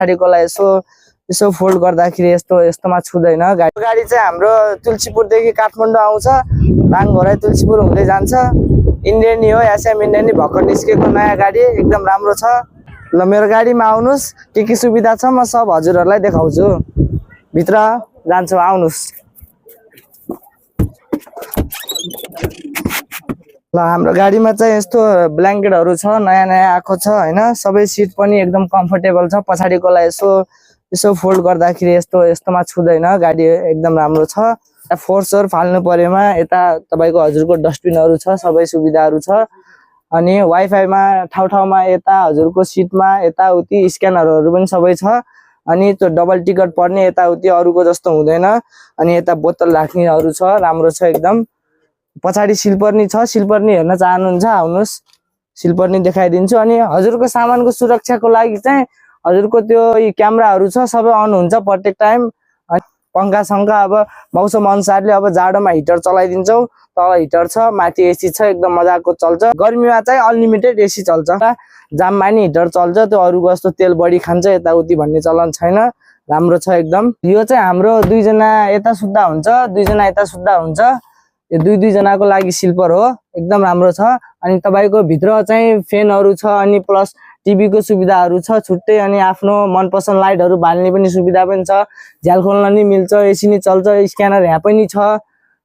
गाडीकोलाई यसो यसो फोल्ड गर्दाखेरि यस्तोमा छुदैन। गाडी चाहिँ हाम्रो तुलसीपुरदेखि काठमाडौँ आउँछ, दाङघराई तुलसीपुर हुँदै जान्छ। इन्डियन हो, एसएम इन्डियन भर्खर निस्केको नयाँ गाडी, एकदम राम्रो छ। ल मेरो गाडीमा आउनुस्, के सुविधा छ म सब हजुरहरूलाई देखाउँछु। भित्र जान्छौँ, आउनुस्। ल हाम्रो गाडीमा चाहिँ यस्तो ब्ल्याङ्केटहरू छ, नयाँ आएको छ हैन। सबै सिट पनि एकदम कम्फर्टेबल छ। पछाडिकोलाई यसो फोल्ड गर्दाखेरि यस्तोमा छुदैन। गाडी एकदम राम्रो छ। फोर्सहरु फाल्नु परेमा यता तपाईको हजुरको डस्टबिनहरु छ, सबै सुविधाहरु छ। अनि वाइफाईमा ठाउँमा यता हजुरको सिटमा यताउति स्क्यानरहरु पनि सबै छ। अनि त्यो डबल टिकट पर्ने यताउति अरुको जस्तो हुँदैन। अनि यता बोतल राख्नेहरु छ, राम्रो छ एकदम। पछाडी सिल्परनी छ, सिल्परनी हेर्न चाहनुहुन्छ आउनुस्, सिल्परनी देखाइदिन्छु। अनि हजुरको सामानको सुरक्षाको लागि चाहिँ हजुरको त्यो क्यामेराहरु छ, सबै अन हुन्छ प्रत्येक टाइम। पंखा संखा अब मौसम अनुसारले अब जाडोमा हिटर चलाइदिन्छौ, तल हिटर छ, माथि एसी छ, एकदम मजाको चल्छ। गर्मीमा चाहिँ अनलिमिटेड एसी चल्छ, जाममा नि हिटर चल्छ। त्यो अरुको जस्तो तेल बढी खान्छ यताउति भन्ने चलन छैन, राम्रो छ एकदम। यो चाहिँ हाम्रो दुई जना यता सुत्दा हुन्छ, दुई जना यता सुत्दा हुन्छ। यो दुई जनाको लागि स्लिपर हो, एकदम राम्रो छ। अनि तपाईको भित्र चाहिँ फ्यानहरु छ, अनि प्लस टिभी को सुविधाहरु छ छुट्टै। अनि आफ्नो मनपसन्द लाइटहरु बाल्ने पनि सुविधा पनि छ, झ्याल खोल्न नि मिल्छ, एसी नि चल्छ, स्क्यानर यहाँ पनि छ।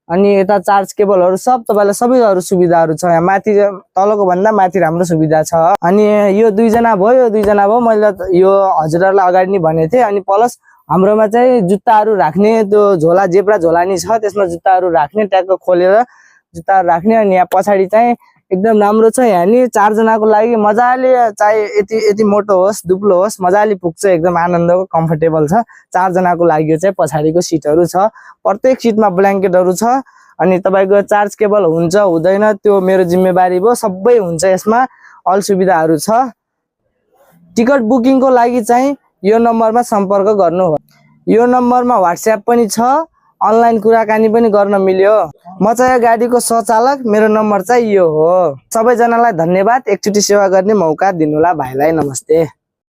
अनि यता चार्ज केबलहरु सब तपाईलाई सबैहरु सुविधाहरु छ। यहाँ माथि तलको भन्दा माथि राम्रो सुविधा छ। अनि यो दुई जना भयो, मैले यो हजुरहरुलाई अगाडि नि भनेथे। अनि प्लस हाम्रोमा चाहिँ जुत्ताहरु राख्ने त्यो झोला, जेब्रा झोला नि छ, त्यसमा जुत्ताहरु राख्ने, ट्याग खोलेर जुत्ताहरु राख्ने। अनि यहाँ पछाडी चाहिँ एकदम राम्रो छ। यहाँ नि 4 जनाको लागि मजाले, चाहे यति मोटो होस् दुब्लो होस्, मजाले पुग्छ, एकदम आनन्दको कम्फर्टेबल छ। 4 जनाको लागि चाहिँ पछाडीको सिटहरु छ, प्रत्येक सिटमा ब्ल्याङ्केटहरु छ। अनि तपाईको चार्ज केबल हुन्छ हुँदैन त्यो मेरो जिम्मेवारी भयो, सबै हुन्छ यसमा, अल सुविधाहरु छ। टिकट बुकिङको लागि चाहिँ यो नम्बरमा सम्पर्क गर्नु हो। यो नम्बरमा व्हाट्सएप पनि छ, अनलाइन कुराकानी पनि गर्न मिल्यो। म चाहिँ गाडीको सञ्चालक, मेरो नम्बर चाहिँ यो हो। सबैजनालाई धन्यवाद, एकचोटी सेवा गर्ने मौका दिनुला भाइलाई, नमस्ते।